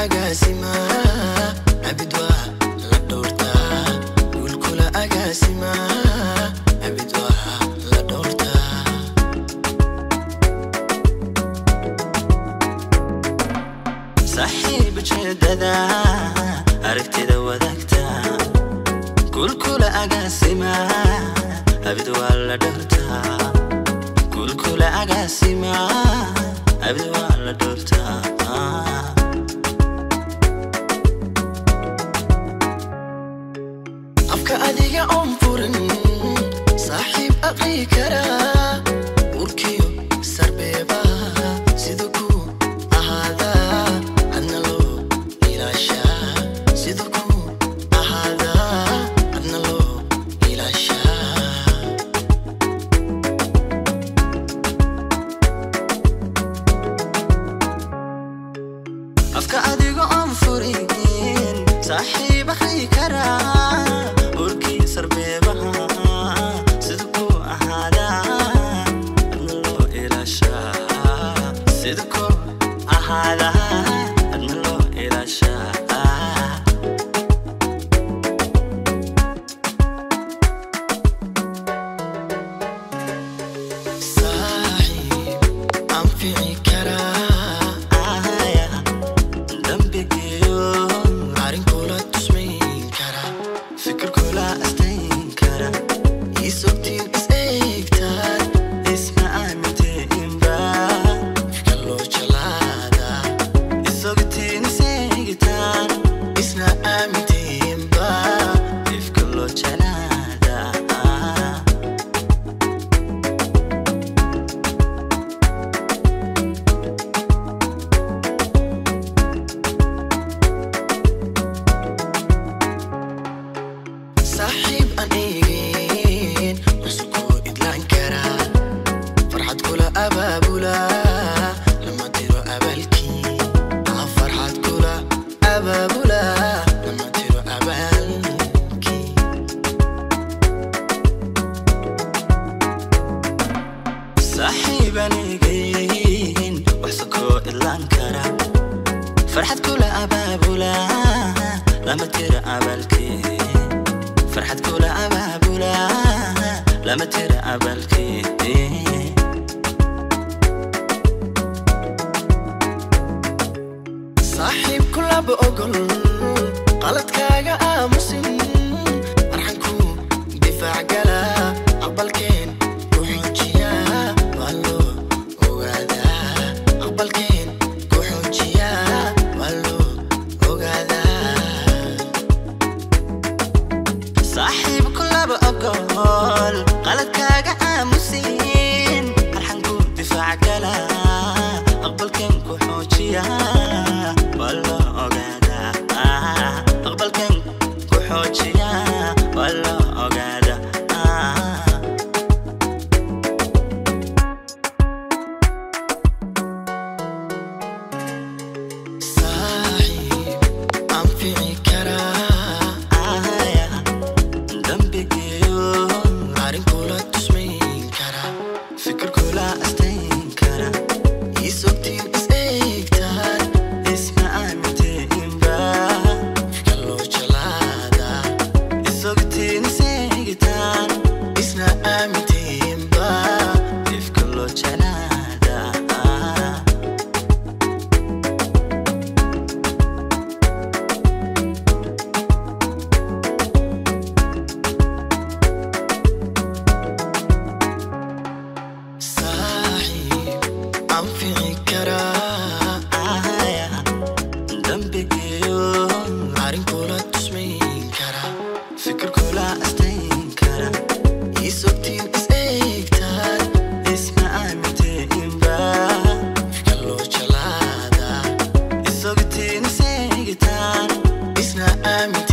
agaasima abid waa la dhowrtaa guulkula agaasima abid waa la dhowrtaa Saaxiib ujeedada aragtida wadaagta guulkula agaasima abid waa la dhowrtaa guulkula agaasima abid waa la dhowrtaa Afka adiga oon furin saaxiib aqri karaa urkiyo sarbeeba siduu ku ahaadaa adna loo ilaashaa siduu ku ahaadaa adna loo ilaashaa Afka adiga oon furin saaxiib aqri karaa urkii sarbeebaha siduu ku ahaadaa adna loo ilaashaa siduu ku ahaadaa adna loo ilaashaa Saaxiib anfici karaa Aya, dambigiyo arrinkula tusmayn karaa fikirkula astayn kara isogtiin is eegtaan isma aaminteynba ifka loo jalaadaa isogtiin iseegitaan isna aaminteenba ifka loo jalaadaa Saaxiib aan eegin cusubkuu idlaan karaa farxad kula abaabula lama tiro abaalkii farxad kula abaabula lama tiro abaalkii Saaxiib anigeen wax sokoo idlaan kara farxad kula abaabula lama tiro abaalkii farxad kula abaabula lama tiro abaalkii Saaxiib kulaba ogol qaladkaaga aamusin arxanku difaac gala aqbalkeen ku xoojiya waa loo ogaadaa aqbalkeen ku xoojiya waa loo ogaadaa Saaxiib kulaba ogol qaladkaaga aamusin arxanku difaac gala aqbalkan ku xoojiya waa loo ogaadaa aqbalkan ku xoojiya waa loo ogaadaa Saaxiib anfici karaa Aya, dambigiyo arrinkula tusmayn karaa fikirkula astayn kara isogtiin is eegtaan isma aaminteynba ifka loo jalaadaa isogtiin iseegitaan isna aaminteenba ifka loo jalaadaa Saaxiib anfici karaa Aya, dambigiyo arrinkula tusmayn karaa fikirkula astayn kara isogtiin is eegtaan isma aaminteynba ifka loo jalaadaa isogtiin iseegitaan isna aamin